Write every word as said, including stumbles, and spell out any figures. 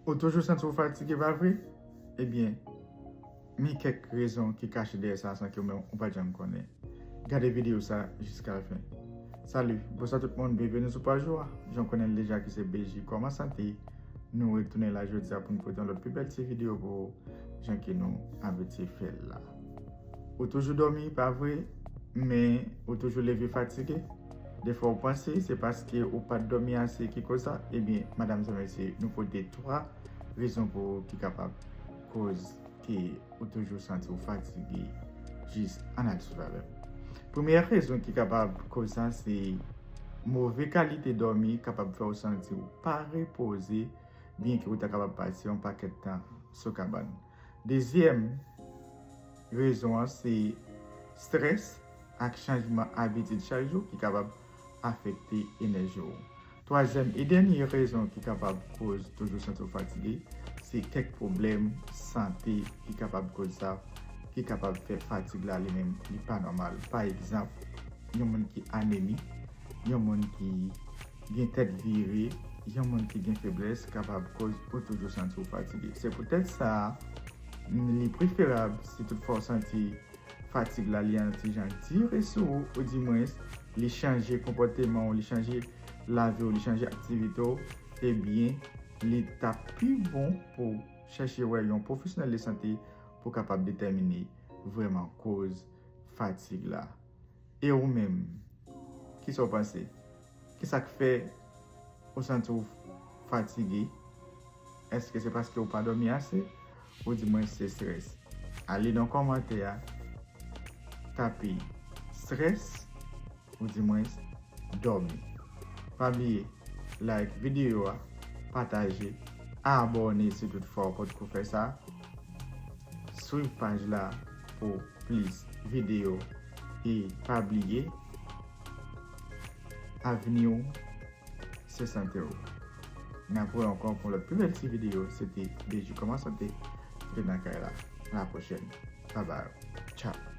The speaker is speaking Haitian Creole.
Ou toujou santi w fatige, pa vre? Ebyen, men kèk rezon ki kache dèyè sa san ke w menm ou pa t janm konnen. Gade videyo sa jiska la fen. Salut, bonswa tout moun, byenveni sou paj ou a. Jan w konnen l deja ki se B J Kòman Sante, nou retounen la jodi a pou n pote yon lòt pi bèl ti videyo pou ou, jan ke nou abitye fè l la. Ou toujou dòmi, pa vre? Men ou toujou leve fatige? Defwa ou panse se paske ou pa t dòmi ase ki koz sa? Ebyen, madanm e mesye, nou pote twa rezon pou ou ki kapab koz ke ou toujou santi w fatige. Jis ann al swiv avè m. Premyè rezon ki kapab koz sa se move kalite dòmi kapab fè w santi w pa repoze, byen ke ou ta kapab pase yon pakèt tan sou kabann. Dezyèm rezon an se strès ak chanjman abitid chak jou ki kapab afekte enèji w. Twazyèm e dènye rezon ki kapab koz toujou santi w fatige, se kèk pwoblèm sante ki kapab koz sa, ki kapab fè fatig la li menm li pa nòmal. Pa egzanp, yon moun ki anemi, yon moun ki gen tèt vire, yon moun ki gen feblès kapab koz ou toujou santi w fatige. Se poutèt sa, li preferab si toutfwa w santi fatig la li an ti jan dire sou ou, oudimwens li chanje konpòteman w, li chanje lavi w, li chanje aktivite w, ebyen, li t ap pi bon pou w chèche wè yon pwofesyonèl de sante pou w kapab detèmine vrèman koz fatig la. E ou menm, kisa w panse? Kisa k fè ou santi w fatige? Èske se paske w pa dòmi ase? Oudimwens se strès? Ale nan kòmantè a, tape strès, oudimwens dòmi. Pa bliye like videyo a, pataje, abòne si toutfwa w potko fè sa, swiv paj la pou plis videyo, e pa bliye, avni w se sante w. N ap wè ankò pou lòt pi bèl ti videyo. Se te B J Kòman Sante, te nan kay la. La pwochèn. Bye bye. Ciao.